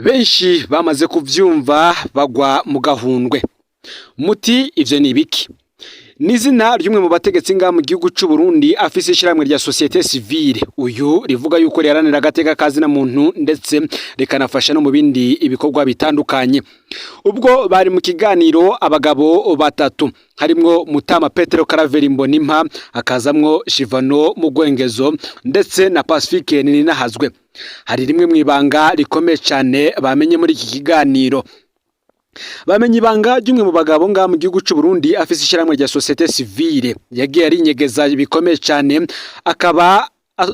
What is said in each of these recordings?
Benshi bamaze kuvyumva bagwa mu gahundwe. Muti ivyo ni ibiki? Ni izina ry'umwe mu bategetsi ngaha mu gihugu c'u Burundi afise ishirahamwe rya société civile. Uyu rivuga yuko riharanira agateka ka zina muntu, ndetse rikanafasha no mu bindi ibikorwa bitandukanye. Ubwo bari mu kiganiro abagabo batatu, harimwo Mutama Petero Karaveri Mbonimpa, hakazamwo Shivano Mugwengezo ndetse na Pacifique Nininahazwe. Hari rimwe mw'ibanga rikomeye cane bamenye muri iki kiganiro. Bamenye ibanga ry'umwe mu bagabo ngaha mu gihugu c'u Burundi afise ishirahamwe rya société civile yagiye arinyegeza bikomeye cane, akaba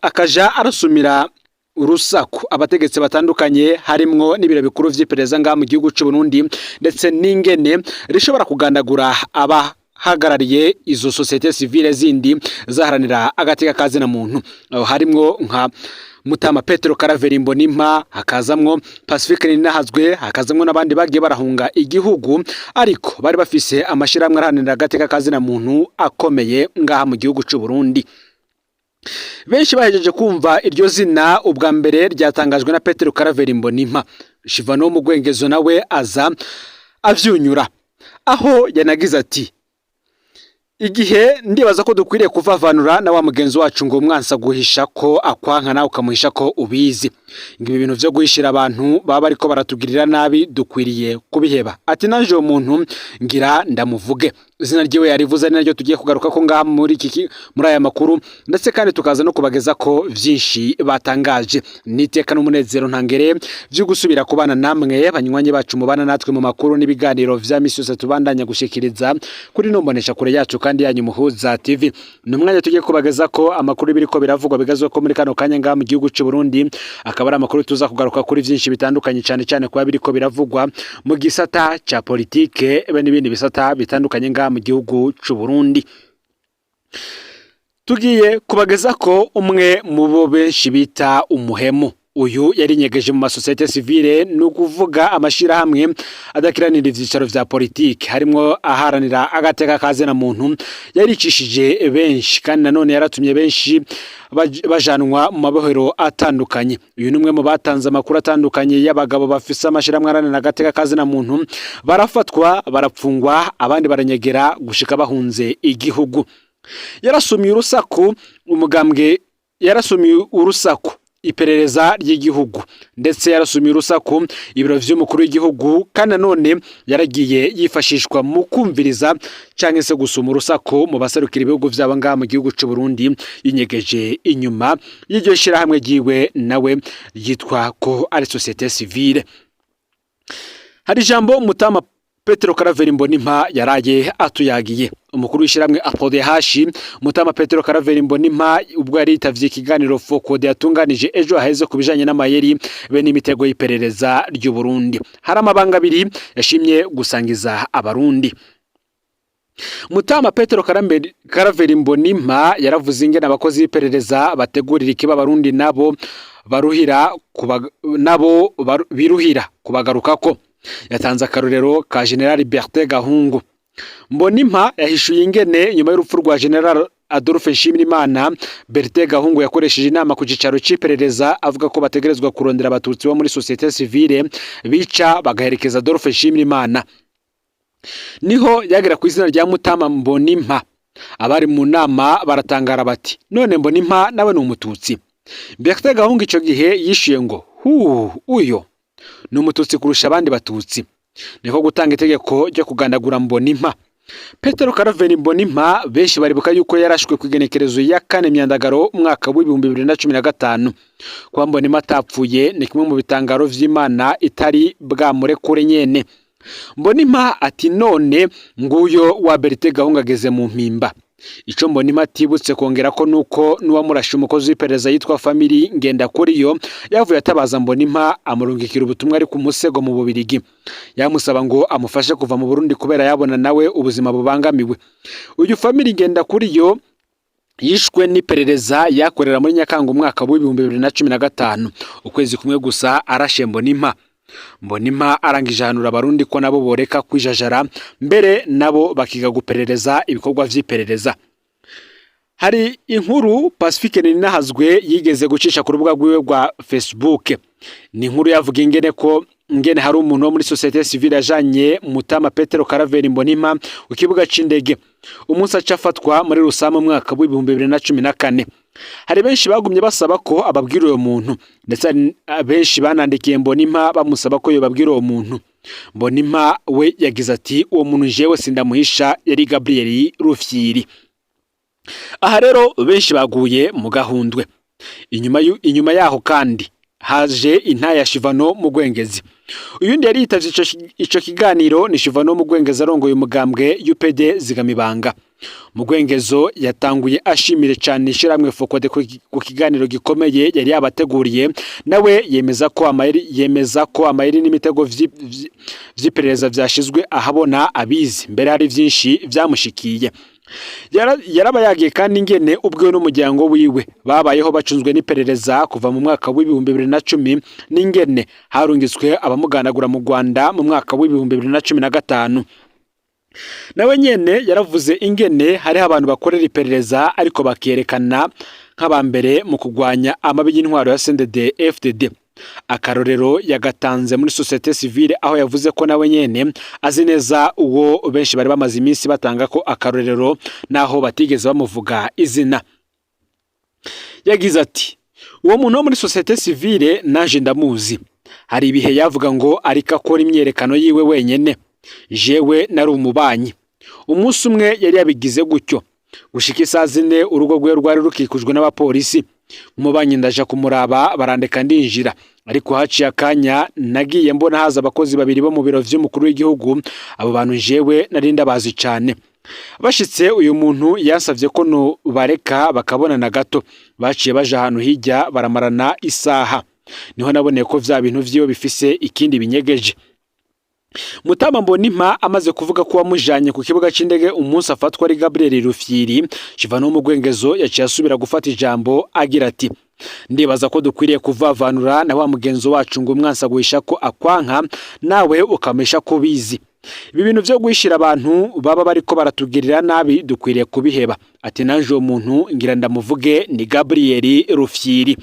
akaja arasumira urusaku abategetsi batandukanye, harimwo n'ibiro bikuru vy'iperereza ngaha mu gihugu c'u Burundi, ndetse n'ingene rishobora kugandagura abahagarariye izo société civile zindi zaharanira agateka ka zina muntu. Aho harimwo nka Mutama Petero Karaveri Mbonimpa, hakazamwo Pacifique Nininahazwe, hakazamwo n'abandi bagiye barahunga igihugu ariko bari bafise amashirahamwe aharanira agateka ka zina muntu akomeye ngaha mu gihugu c'u Burundi. Benshi bahejeje kumva iryo zina ubwa mbere ryatangajwe na Petero Karaveri Mbonimpa, Shivano Mugwengezo nawe aza avyunyura, aho yanagize ati: "Igihe ndibaza ko dukwiriye kuvavanura na wa mugenzi wacu ngo umwansi guhisha ko akwanka nawe ukamuhisha ko ubizi, ngo ibi bintu vyo guhishira abantu baba bariko baratugirira nabi dukwiriye kubiheba." Ati: "Nanje uwo muntu ngira ndamuvuge." Izina ryiwe yarivuze, ari naryo tugiye kugaruka ko ngaha muri iki muri aya makuru, ndetse kandi tukaza no kubageza ko vyinshi batangaje. Niteka n'umunezero ntangere vyo gusubira kubana namwe banywanyi bacu mubana natwe mu makuru n'ibiganiro vya misi yose tubandanya gushikiriza kuri no mbonesha kure yacu kandi yanyu Muhuza TV. Ni umwanya tugiye kubageza ko amakuru biriko biravugwa bigazwe ko muri kano kanya ngaha mu gihugu c'u Burundi, akaba ari amakuru tuza kugaruka kuri vyinshi bitandukanye, cane cane kuba biriko biravugwa mu gisata ca politike be n'ibindi bisata bitandukanye ngaha mu gihugu c'u Burundi. Tugiye kubageza ko umwe mu bo benshi bita umuhemu, uyu yarinyegeje mu masosiyete civile, ni ukuvuga amashirahamwe adakiranira ivyicaro vya politike, harimwo aharanira agateka ka zina muntu. Yaricishije benshi kandi nanone yaratumye benshi bajanwa mu mabohero atandukanye. Uyu ni umwe mu batanze amakuru atandukanye y'abagabo bafise amashirahamwe aharanira agateka ka zina muntu, barafatwa, barapfungwa, abandi baranyegera gushika bahunze igihugu. Yarasumiye urusaku umugambwe, yarasumiye urusaku iperereza ry'igihugu, ndetse yarasumiye urusaku ibiro vy'umukuru w'igihugu. Kandi nanone yaragiye yifashishwa mu kumviriza canke se gusuma urusaku mu baserukira ibihugu vyabo ngaha mu gihugu c'u Burundi, yinyegeje inyuma y'iryo shirahamwe ryiwe nawe ryitwa ko ari société civile. Hari ijambo Mutama Petero Karaveri Mbonimpa yaraye atuyagiye. Umukuru w'ishyirahamwe APRODH, Mutama Petero Karaveri Mbonimpa, ubwo yari yitavye ikiganiro FOCODE yatunganije ejo haheze ku bijanye n'amayeri be n'imitego y'iperereza ry'u Burundi, hari amabanga abiri yashimye gusangiza Abarundi. Mutama Petero Karaveri Mbonimpa yaravuze ingene abakozi b'iperereza bategurira ikiba Abarundi nabo baruhira nabo biruhira kubagarukako. Yatanze akarorero ka General Bertin Gahungu. Mbonimpa yahishuye ingene nyuma y'urupfu rwa General Adolphe Nshimirimana, Bertin Gahungu yakoresheje inama ku cicaro c'iperereza, avuga ko bategerezwa kurondera Abatutsi bo muri société civile bica bagaherekeza Adolphe Nshimirimana. Niho yagera ku izina rya Mutama Mbonimpa. Abari mu nama baratangara bati: "None Mbonimpa nawe ni Umututsi?" Bertin Gahungu ico gihe yishuye ngo: "Hu, uyo ni Umututsi kurusha abandi Batutsi." Niko gutanga itegeko ryo kugandagura Mbonimpa. Petero Karaveri Mbonimpa, benshi baribuka yuko yarashwe ku igenekerezo ya 4 Myandagaro umwaka w'2015. Kuba Mbonimpa atapfuye ni kimwe mu bitangaro vy'Imana itari bwamurekure nyene. Mbonimpa ati: "None nguyo wa Bertin Gahungu ageze mu Mpimba." Ico Mbonimpa atibutse kongera ko nuko n'uwamurashe, umukozi w'iperereza yitwa Family Ngendakuriyo, yavuye atabaza Mbonimpa, amurungikira ubutumwa ari ku musego mu Bubirigi, yamusaba ngo amufashe kuva mu Burundi kubera yabona nawe ubuzima bubangamiwe. Uyu Family Ngendakuriyo yishwe n'iperereza yakorera muri Nyakanga umwaka w'2015, ukwezi kumwe gusa arashe Mbonimpa. Mbonimpa arangije ahanura Abarundi ko nabo boreka kwijajara, mbere nabo bakiga guperereza ibikorwa vy'iperereza. Hari inkuru Pacifique Nininahazwe yigeze gucisha ku rubuga rwiwe rwa Facebook. Ni inkuru yavuga ingene ko ngene hari umuntu wo muri société civile yajanye Mutama Petero Karaveri Mbonimpa ku kibuga c'indege umunsi aca afatwa muri Rusama mu mwaka w'2014. Hari benshi bagumye basaba ko ababwira uwo muntu, ndetse hari benshi banandikiye Mbonimpa bamusaba ko yobabwira uwo muntu. Mbonimpa we yagize ati: "Uwo muntu jewe sindamuhisha, yari Gabriel Rufyiri." Aha rero benshi baguye mu gahundwe. Inyuma yaho kandi haje intahe ya Shivano mu Gwengezi. Uyundi yari yitavye ico kiganiro ni Shivano mu Gwengezi, arongoye umugambwe UPD Zigamibanga. Mu Gwengezo yatanguye ashimire cane ishiramwe FOCODE ku kiganiro gikomeye yari yabateguriye. Nawe yemeza ko amayeri n'imitego vy'iperereza vyashizwe ahabona abizi, mbere hari vyinshi vyamushikiye. Yaraba yagiye kandi ingene ubwiwe n'umuryango wiwe babayeho bacunzwe n'iperereza kuva mu mwaka w'2010, n'ingene harungitswe abamuganagura mu Rwanda mu mwaka w'2015. Nawe nyene yaravuze ingene hariho abantu bakorera iperereza ariko bakerekana nk'abambere mu kurwanya amabi y'intwaro ya CNDD FDD. Akarorero yagatanze muri société civile, aho yavuze ko nawe nyene azi neza uwo benshi bari bamaze iminsi batanga ko akarorero, naho batigeze bamuvuga izina. Yagize ati: "Uwo muntu wo muri société civile naje ndamuzi. Hari ibihe yavuga ngo ariko akora imyerekano yiwe wenyene. Jewe nari umubanyi. Umunsi umwe yari yabigize gutyo, gushika isaha 4 urugo rwe rwari rukikujwe n'abapolisi. Umubanyi ndaja kumuraba, barandeka ndinjira, ariko haciye akanya nagiye mbona haza abakozi babiri bo mu biro vy'umukuru w'igihugu. Abo bantu jewe nari ndabazi cane. Bashitse, uyu muntu yansavye ko nobareka bakabonana gato. Baciye baja ahantu hirya, baramarana isaha. Niho naboneye ko vya bintu vyiwe bifise ikindi binyegeje." Mutama Mbonimpa amaze kuvuga ko wamujanye ku kibuga c'indege umunsi afatwa ari Gabriel Rufyiri, Shivano mu Gwengezo yaciye asubira gufata ijambo agira ati: "Ndibaza ko dukwiriye kuvavanura na wa mugenzo wacu ngo umwansi aguhisha ko akwanka, nawe ukamesha ko bizi. Ibi bintu vyo guhishira abantu baba bariko baratugirira nabi dukwiriye kubiheba." Ati: "Nanje uwo muntu ngira ndamuvuge, ni Gabriel Rufyiri."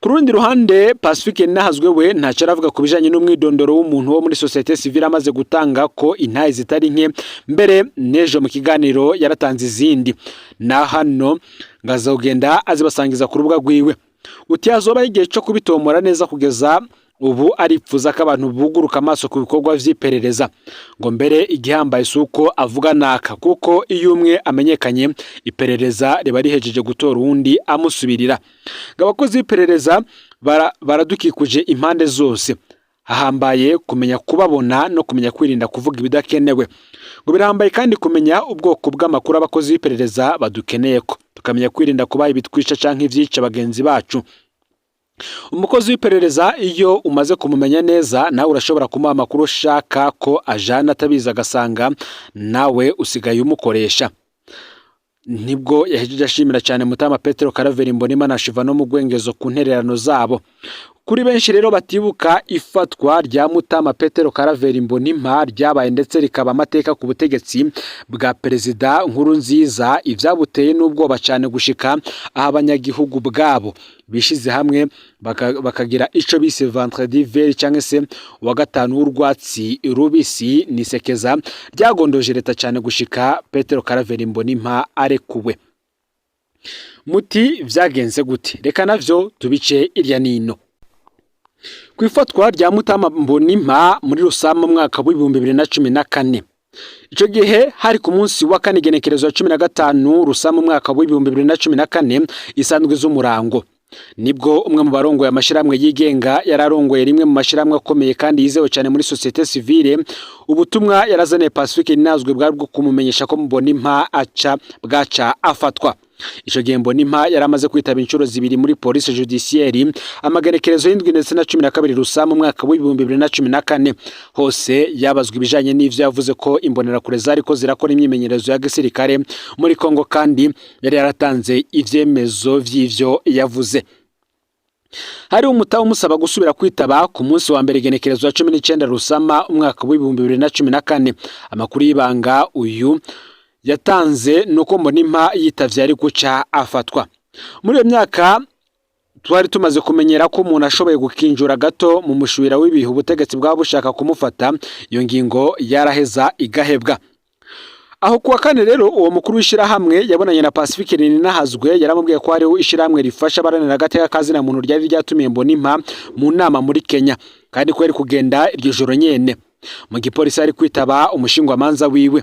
Ku rundi ruhande, Pacifique Nahazwe we ntacyo aravuga ku bijanye n'umwidondoro w'umuntu wo muri société civile amaze gutanga ko intahe zitari nke. Mbere n'ejo mu kiganiro yaratanze izindi, na hano ngazogenda azibasangiza ku rubuga rwiwe. Uti hazobaho igihe cyo kubitomora neza. Kugeza ubu aripfuza ko abantu buguruka amaso ku bikorwa vy'iperereza. Ngo mbere igihambaye si uko avuga naka, kuko iyo umwe amenyekanye iperereza riba rihejeje gutora uwundi amusubirira. Ngo abakozi b'iperereza baradukikuje impande zose, hahambaye kumenya kubabona no kumenya kwirinda kuvuga ibidakenewe. Ngo birahambaye kandi kumenya ubwoko bw'amakuru abakozi b'iperereza badukeneye, ko tukamenya kwirinda kubaha ibitwica canke ivyica bagenzi bacu. Umukozi w'iperereza iyo umaze kumumenya neza, nawe urashobora kumuha amakuru ushaka ko ajana atabizi, agasanga nawe usigaye umukoresha. Nibwo yahejeje ashimira cyane Mutama Petero Karaveri Mbonimpa na Shivano mu Gwengezo ku ntererano zabo. Kuri benshi rero batibuka ifatwa rya Mutama Petero Karaveri Mbonimpa ryabaye ndetse rikaba amateka ku butegetsi bwa Perezida Nkurunziza, ivyabuteye n'ubwoba cyane gushika aho abanyagihugu bwabo bishize hamwe bakagira ico bise Vendredi vert, cyangwa se uwa gatanu w'urwatsi rubisi, nisekeza ryagondoje leta cyane gushika Petero Karaveri Mbonimpa arekuwe. Muti vyagenze gute? Reka navyo tubice irya nino. Ku ifatwa rya Mutama Mbonimpa muri Rusama mu mwaka w'2014, ico gihe hari ku munsi wa kane, igenekerezo ya 15 Rusama umwaka w'2014, isanzwe z'umurango, nibwo umwe mu barongoye amashirahamwe yigenga yararongoye rimwe mu mashirahamwe akomeye kandi yizewe cyane muri société civile, ubutumwa yarazaniye Pacifique Ninazwe bwari bwo kumumenyesha ko Mbonimpa aca bwaca afatwa. Ico gihe Mbonimpa yari amaze kwitaba inshuro zibiri muri police judiciaire, amagenekerezo y'indwi ndetse na 12 Rusama umwaka w'2014. Hose yabazwa ibijanye n'ivyo yavuze ko imbonerakure zariko zirakora imyimenyerezo ya gisirikare muri Kongo, kandi yari yaratanze ivyemezo vy'ivyo yavuze. Hari umutahe umusaba gusubira kwitaba ku munsi wa mbere, igenekerezo ya 19 Rusama umwaka w'2014. Amakuru y'ibanga uyu yatanze nuko Mbonimpa yitavye ari guca afatwa. Muri iyo myaka Twari tumaze kumenyera ko umuntu ashoboye gukinjura gato mu mushwira w'ibihe ubutegetsi bwaba bushaka kumufata, iyo ngingo yaraheza igahebwa. Aho kuwa kane rero, uwo mukuru w'ishirahamwe yabonanye na Pacifique Nininahazwe. Yaramubwiye ko hariho ishirahamwe rifasha abaharanira agateka ka zina muntu ryari ryatumiye Mbonimpa mu nama muri Kenya, kandi ko yari kugenda iryo joro nyene. Mu gipolisi ari kwitaba umushingwamanza wiwe.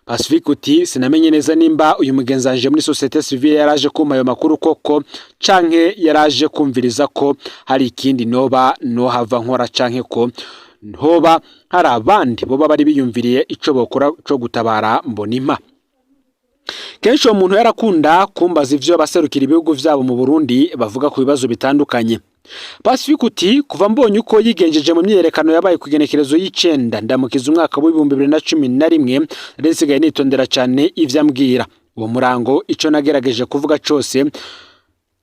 Pacifique uti: "Sinamenye neza nimba uyu mugenzi wanje muri société civile yaraje kumpa ayo makuru koko, canke yaraje kumviriza ko hari ikindi noba nohava nkora, canke ko hoba hari abandi boba bari biyumviriye ico bokora co gutabara Mbonimpa." Kenshi uwo muntu yarakunda kumbaza ivyo abaserukira ibihugu vyabo mu Burundi bavuga ku bibazo bitandukanye. Pacifique uti: "Kuva mbonye uko yigenjeje mu myiyerekano yabaye ku igenekerezo y'icenda ndamukiza umwaka w'2011, nari nsigaye nitondera cane ivyo ambwira. Uwo murango, ico nagerageje kuvuga cose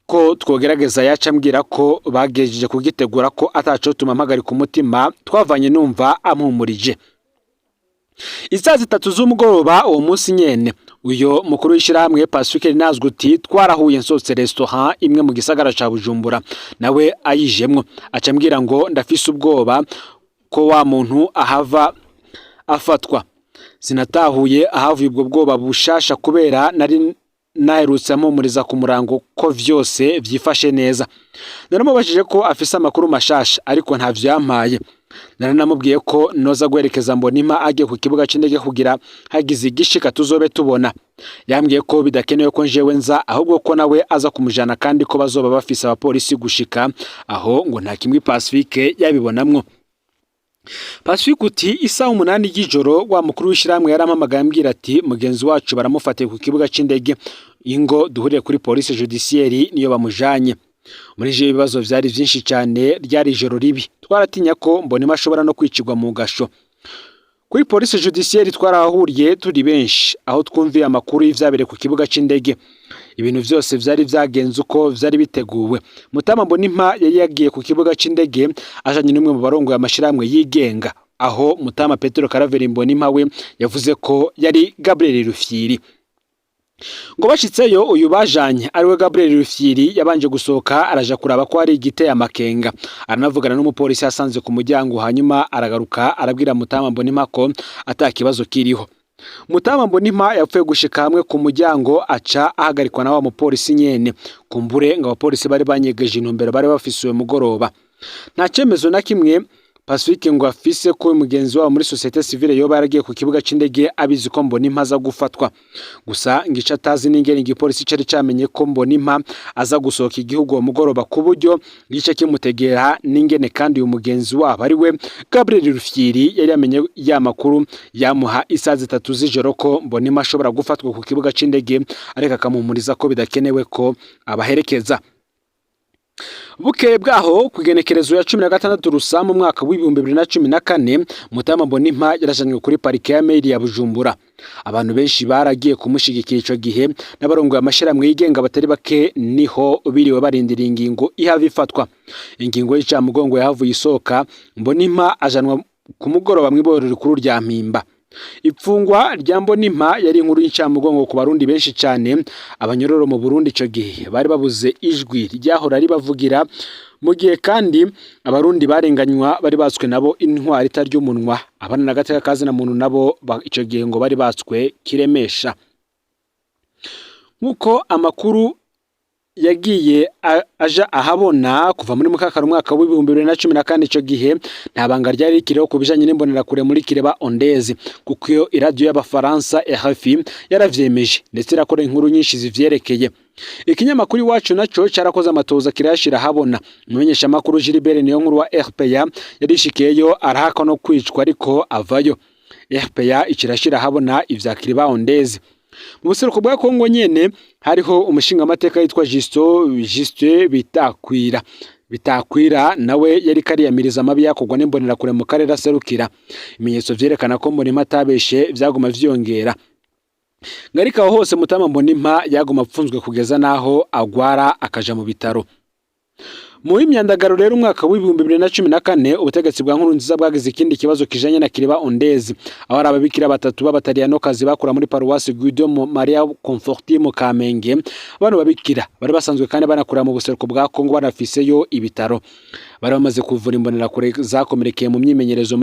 ko twogerageza, yaca ambwira ko bagejeje kugitegura, ko atacotuma mpagarika umutima. Twavanye numva ampumurije." Isaha 3 z'umugoroba uwo munsi nyene, uyo mukuru w'ishirahamwe Pacifique Nazwe uti: "Twarahuye nsohotse restaurant imwe mu gisagara ca Bujumbura, nawe ayijemwo, aca ambwira ngo ndafise ubwoba ko wa muntu ahava afatwa. Sinatahuye ahavuye ubwo bwoba bushasha, kubera nari naherutse ampumuriza ku murango ko vyose vyifashe neza. Naramubajije ko afise amakuru mashasha, ariko ntavyo yampaye. Naranamubwiye ko noza guherekeza Mbonimpa agiye ku kibuga c'indege, kugira hagize igishika tuzobe tubona. Yambwiye ko bidakenewe ko njewe nza, ahubwo ko nawe aza kumujana, kandi ko bazoba bafise abapolisi gushika aho." Ngo nta kimwe Pacifique yabibonamwo. Pacifique uti: "Isaha 8 y'ijoro, wa mukuru w'ishirahamwe yarampamagaye ambwira ati mugenzi wacu baramufatiye ku kibuga c'indege, ingo duhuriye kuri police judiciaire, niyo bamujanye. Muri je ibibazo vyari vyinshi cyane. Ryari ijoro ribi, twaratinya ko Mbonimpa ashobora no kwicirwa mu gasho. Kuri police judiciaire twarahahuriye turi benshi, aho twumviye amakuru y'ivyabereye ku kibuga c'indege. Ibintu vyose vyari vyagenze uko vyari biteguwe. Mutama Mbonimpa yari yagiye ku kibuga c'indege ajanye n'umwe mu barongoye amashirahamwe yigenga, aho Mutama Petero Karaveri Mbonimpa we yavuze ko yari Gabriel Rufyiri. Ngo bashitseyo, uyu bajanye ariwe Gabriel Rufyiri yabanje gusohoka, araja kuraba ko hari igiteye amakenga, aranavugana n'umupolisi yasanze ku muryango, hanyuma aragaruka arabwira Mutama Mbonimpa ko ata kibazo kiriho. Mutama Mbonimpa yapfuye gushika hamwe ku muryango, aca ahagarikwa na wa mupolisi nyene. Kumbure ngo abapolisi bari banyegeje intumbero bari bafise uwo mugoroba. Nta cemezo na kimwe Pacifique ngo afise ko mugenzi wabo muri société civile yoba yaragiye ku kibuga c'indege abizi ko Mbonimpa aza gufatwa. Gusa ngo ico atazi n'ingene igipolisi cari camenye ko Mbonimpa aza gusohoka igihugu uwo mugoroba, ku buryo gice kimutegera, n'ingene kandi uyu mugenzi wabo ari we Gabriel Rufyiri yari yamenye ya makuru yamuha isaha 3 z'ijoro ko Mbonimpa ashobora gufatwa ku kibuga c'indege, ariko akamuhumuriza ko bidakenewe ko abaherekeza." Bukeye bwaho, ku igenekerezo ya 16 Rusa mu mwaka w'2014, Mutama Mbonimpa yarajanywe kuri parike ya Mairie ya Bujumbura. Abantu benshi baragiye kumushigikira ico gihe, n'abarongoye amashirahamwe yigenga batari bake niho biriwe barindira ingingo ihava ifatwa. Ingingo y'icamugongo yahavuye isohoka, Mbonimpa ajanwa ku mugoroba mw'ibohero rikuru rya Mpimba. Ipfungwa rya Mbonimpa yari inkuru y'incamugongo ku Barundi benshi cane. Abanyororo mu Burundi ico gihe bari babuze ijwi ryahora ribavugira, mu gihe kandi Abarundi barenganywa bari batswe nabo intwari itarya umunwa. Abana n'agateka ka zina muntu nabo ico gihe ngo bari batswe kiremesha. Nk'uko amakuru yagiye aja ahabona kuva muri mukakaro umwaka w'2014, ico gihe nta banga ryari rikiriho ku bijanye n'imbonerakure muri Kireba Ondezi, kuko iyo iradiyo y'Abafaransa RFI yaravyemeje, ndetse irakora inkuru nyinshi zivyerekeye. Ikinyamakuru Iwacu naco carakoze amatoza kirayashira ahabona. Umumenyeshamakuru Gilbert Niyonkuru wa RPA yarishikiyeyo, arahakwa no kwicwa, ariko avayo. RPA icirashira ahabona ivya Kireba Ondezi. Mu buseruko bwa Kongo nyene hariho umushingamateka yitwa Justin Bitakwira, nawe yari kariyamiriza amabi yakorwa n'imbonerakure mu karere aserukira. Ibimenyetso vyerekana ko Mbonimpa atabeshe vyaguma vyiyongera. Ngarika aho hose, Mutama Mbonimpa yaguma apfunzwe kugeza naho agwara akaja mu bitaro. Muri myandagaro rero umwaka w'2014, ubutegetsi bwa Nkurunziza bwagize ikindi kibazo kijanye na Kiriba Ondezi, aho ari ababikira batatu b'abataliyanokazi bakora muri paruwasi Guido Maria Conforti mu Kamenge. Bano babikira bari basanzwe kandi banakorera mu buseruko bwa Kongo, banafiseyo ibitaro. Bari bamaze kuvura imbonerakure zakomerekeye mu myimenyerezo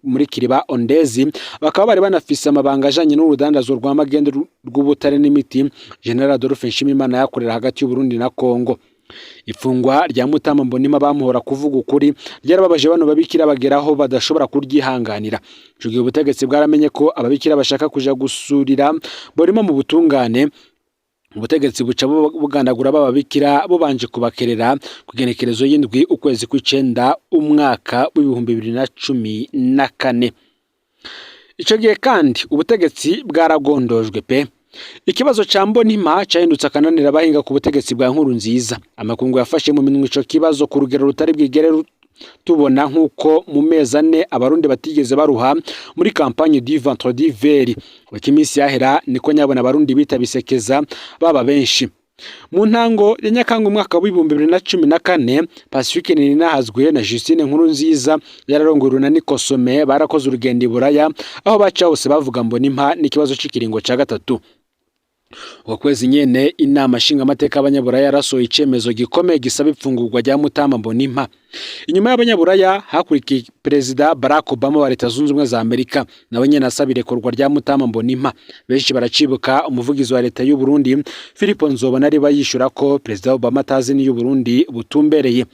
muri Kiriba Ondezi, bakaba bari banafise amabanga ajanye n'urudandazo rwa magendu rw'ubutare n'imiti General Adolphe Nshimirimana yakorera hagati y'u Burundi na Kongo. Ifungwa rya Mutama Mbonimpa bamuhora kuvuga ukuri ryarababaje bano babikira, bageraho badashobora kuryihanganira. Ico gihe ubutegetsi bwaramenye ko ababikira bashaka kuja gusurira Mbonimpa mu butungane. Ubutegetsi buca bugandagura b'ababikira bubanje kubakerera ku igenekerezo y'indwi ukwezi kw'icenda umwaka w'2014. Ico gihe kandi ubutegetsi bwaragondojwe pe. Ikibazo ca Mbonimpa cahindutse akananira abahinga ku butegetsi bwa Nkurunziza. Amakungu yafashe mu minwe ico kibazo ku rugero rutari bwigere tubona, nk'uko mu mezi 4 abarundi batigeze baruha muri campagne du vendredi vert. Uko iminsi yahera niko nyabona abarundi bitabisekeza baba benshi. Mu ntango ya Nyakanga umwaka w'2014, Pacifique Nininahazwe na Justine Nkurunziza yararongoye urunani Kosome barakoze urugendo i Buraya, aho baca hose bavuga Mbonimpa n'ikibazo c'ikiringo ca gatatu. Uko kwezi nyene, inama nshingamateka y'abanyaburaya yarasohoye icemezo gikomeye gisaba ifungurwa rya Mutama Mbonimpa. Inyuma y'abanyaburaya hakurikiye Perezida Barack Obama wa Leta Zunze Ubumwe za Amerika, nawe nyene asaba irekurwa rya Mutama Mbonimpa. Benshi baracibuka umuvugizi wa leta y'u Burundi Philippe Nzobona ariba yishura ko Perezida Obama atazi n'iyo Burundi butumbereye.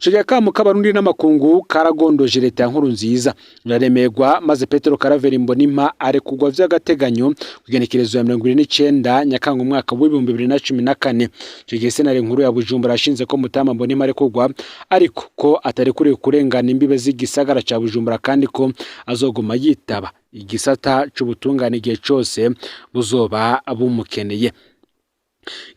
Ico gihe akamo k'abarundi n'amakungu karagondoje leta ya Nkurunziza, iraremerwa, maze Petero Karaveri Mbonimpa arekurwa vy'agateganyo ku igenekerezo ya 29 Nyakanga umwaka w'2014. Ico gihe sentare nkuru ya Bujumbura yashinze ko Mutama Mbonimpa arekurwa, ariko ko atarekuriwe kurengana imbibe z'igisagara ca Bujumbura, kandi ko azoguma yitaba igisata c'ubutungane igihe cose buzoba bumukeneye.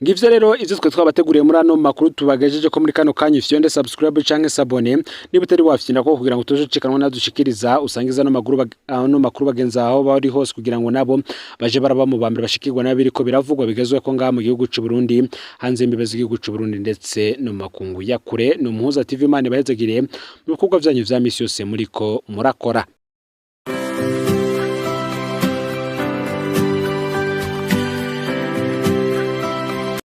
Ngivyo rero ivyo twe twabateguriye muri ano makuru tubagejeje ko muri kano kanya. Ufyonde subscribe canke s'abonner niba utari wafyinda ko, kugira ngo tuze nadushikiriza usangiza ano makuru bagenzi aho bari hose, kugira ngo nabo baje baraba mu bambere bashikirwa nabiriko biravugwa bigezwe ko ngaha mu gihugu c'u Burundi, hanze y'imbibe z'igihugu c'u Burundi, ndetse no mu makungu ya kure. Ni Umuhuza TV. Imana ibahezagiriye mu bikorwa vyanyu vya misi yose muriko murakora.